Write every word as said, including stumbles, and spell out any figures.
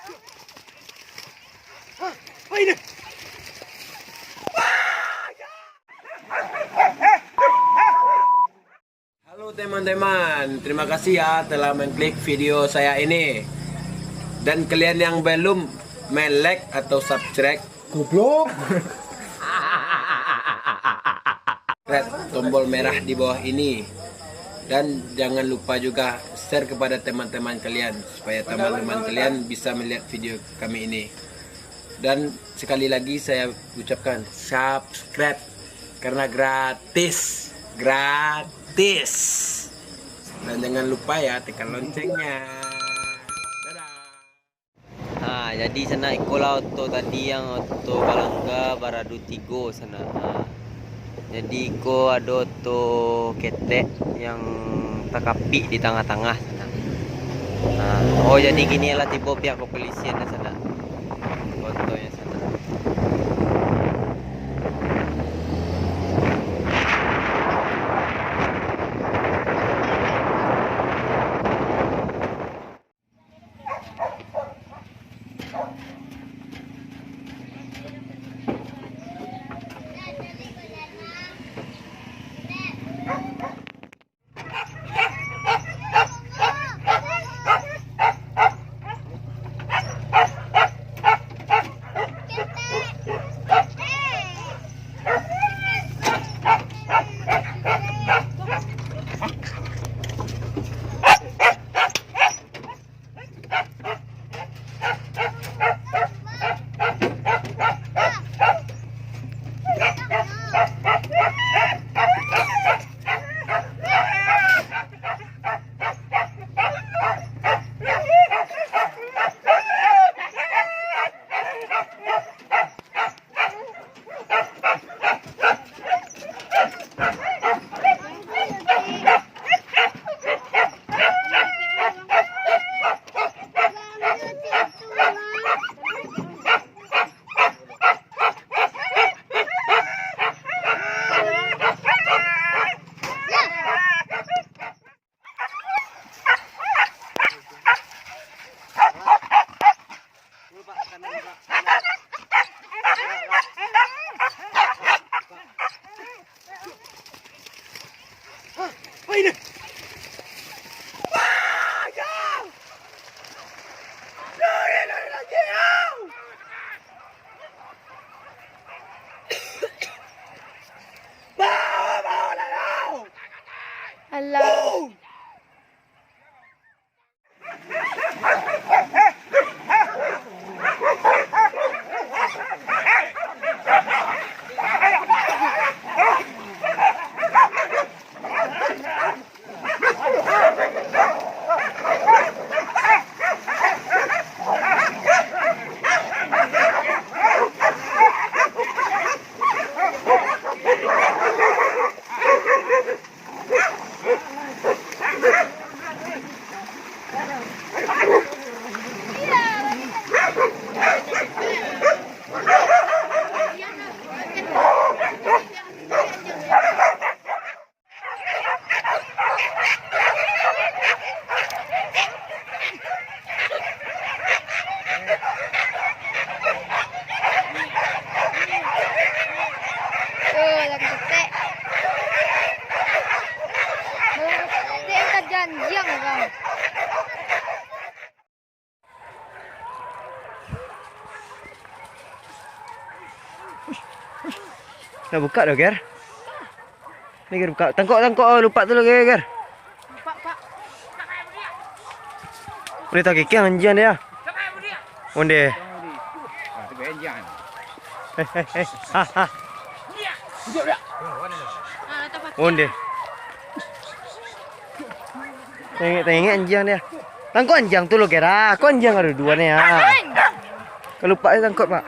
Halo teman-teman, terima kasih ya telah mengklik video saya ini. Dan kalian yang belum men-like atau subscribe, goblok, red tombol merah di bawah ini. Dan jangan lupa juga share kepada teman-teman kalian supaya teman-teman kalian bisa melihat video kami ini. Dan sekali lagi saya ucapkan subscribe karena gratis, gratis. Dan jangan lupa ya tekan loncengnya. Dadah. Ha, jadi sanak, iko lah oto tadi yang oto balangga baradu tigo sanak. Ha. Jadi iko ado oto ketek yang takapik di tangah-tangah sanak. Ha. Oh, jadi kini lah tibo pihak kepolisian lah sanak. Otonyo sanak. Alah. Tuh, lagi cetek. Lagi cetek, kan janjian, Bang. Nak buka dah, Ger? Ni, Ger, buka. Tangkok, tangkok, oh, lupak tu lo, Ger, Ger. Boleh tak kikang anjiang dia? Onde. Eh, eh, eh. Ha, ha. Onde. Tengok, tengok anjiang dia. Tangkok anjiang tu lo, Ger. Kok anjiang ada dua ni, ha. Kalau pak tangkok, Pak.